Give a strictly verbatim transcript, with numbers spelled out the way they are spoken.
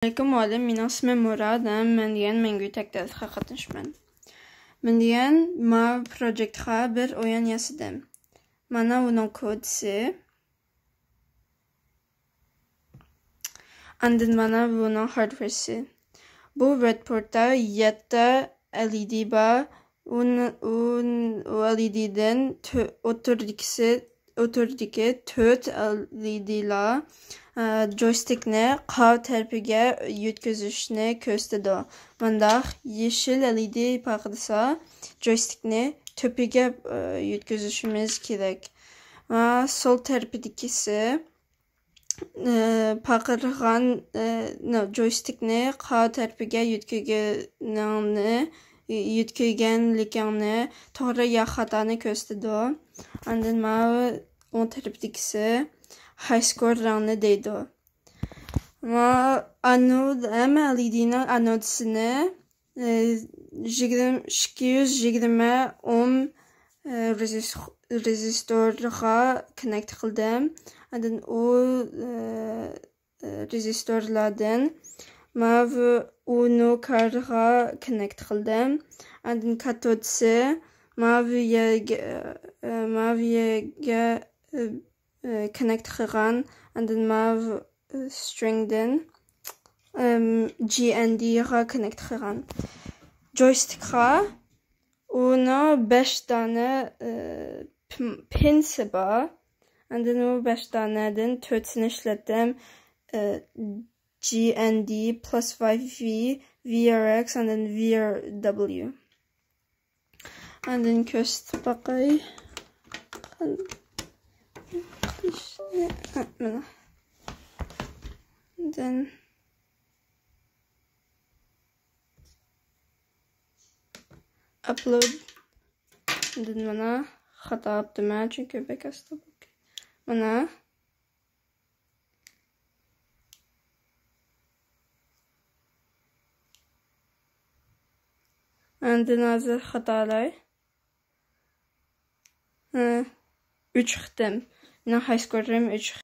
ئەسسالامۇئەلەيكۇم مۇئەللىم، مېنىڭ ئىسمىم مۇراد ھەم مەن دېگەن مەڭگۈ تەكلىماتقا قاتنىشىمەن. مەن دېگەن ماۋۇ پروجېكتقا بىر ئويۇن ياسىدىم. مانا ئۇنىڭ كودىسى. ئاندىن مانا بۇنىڭ ھاردۋېرسى. بۇ ۋېرتپورتتا يەتتە ئەلئىدى بار. ئۇن-، ئۇن-، ئۇ ئەلئىدىدىن تۆ-، ئوتتۇرىدىكىسى، ئوتتۇرىدىكى تۆت ئەلئىدىلار، ئە، جويستىكنى قاۋا تەرىپىگە يۆتكىزىشنى كۆرسىتىدۇ. مۇنداق يېشىل ئەلئىدى پارقىرىسا، جويستىكنى تۆپىگە، ئە، يۆتكىزىشىمىز كېرەك. ۋە سول تەرىپىدىكىسى، ئى، پارقىرىغان، ئى، نو، جويستىكنى قاۋا تەرىپىگە يۆتكىگىنىڭنى، يۆتكىگەنلىكىڭنى توغرا يا خاتانى كۆرسىتىدۇ. ئاندىن ماۋۇ ئوڭ تەرەپتىكىسى ھاي سكور رەڭنى دەيدۇ. ۋە ئانود، ھەممە ئەلئىدىنىڭ ئانودىسىنى ئىككى يۈز يىگىرمە ئوم رېزىستورغا كوننېكت قىلدىم. ئاندىن ئۇ رېزىستورلاردىن ماۋۇ ئۇنو كارغا كوننېكت قىلدىم. ئاندىن كاتودىسى ماۋۇ يەرگە، ماۋۇ يەرگە كوننېكت قىلغان. ئاندىن ماۋۇ سترىڭدىن جي ئېن دىغا كوننېكت قىلغان. جويستىكقا ئۇنىڭ بەش دانە، ئى، پىن-، پىنسى بار. ئاندىن ئۇ بەش دانەدىن تۆتىسىنى ئىشلەتتىم. ئى، جي ئېن دى پلۇس ۋاي ۋى، ۋى ئار ئېكس، ئاندىن ۋى ئار دەبلىيۇ. ئاندىن كۆرسىتىپ باقاي. قان-، ھە، مانا. ئاندىن ئاپلود. ئاندىن مانا خاتا قىپتىمەن، چۈنكى بەك ئاستا بولدى. مانا. ئاندىن ھازىر خاتالاي. ھە، ئۈچ قېتىم. مېنىڭ ھاي سكورىم ئۈچ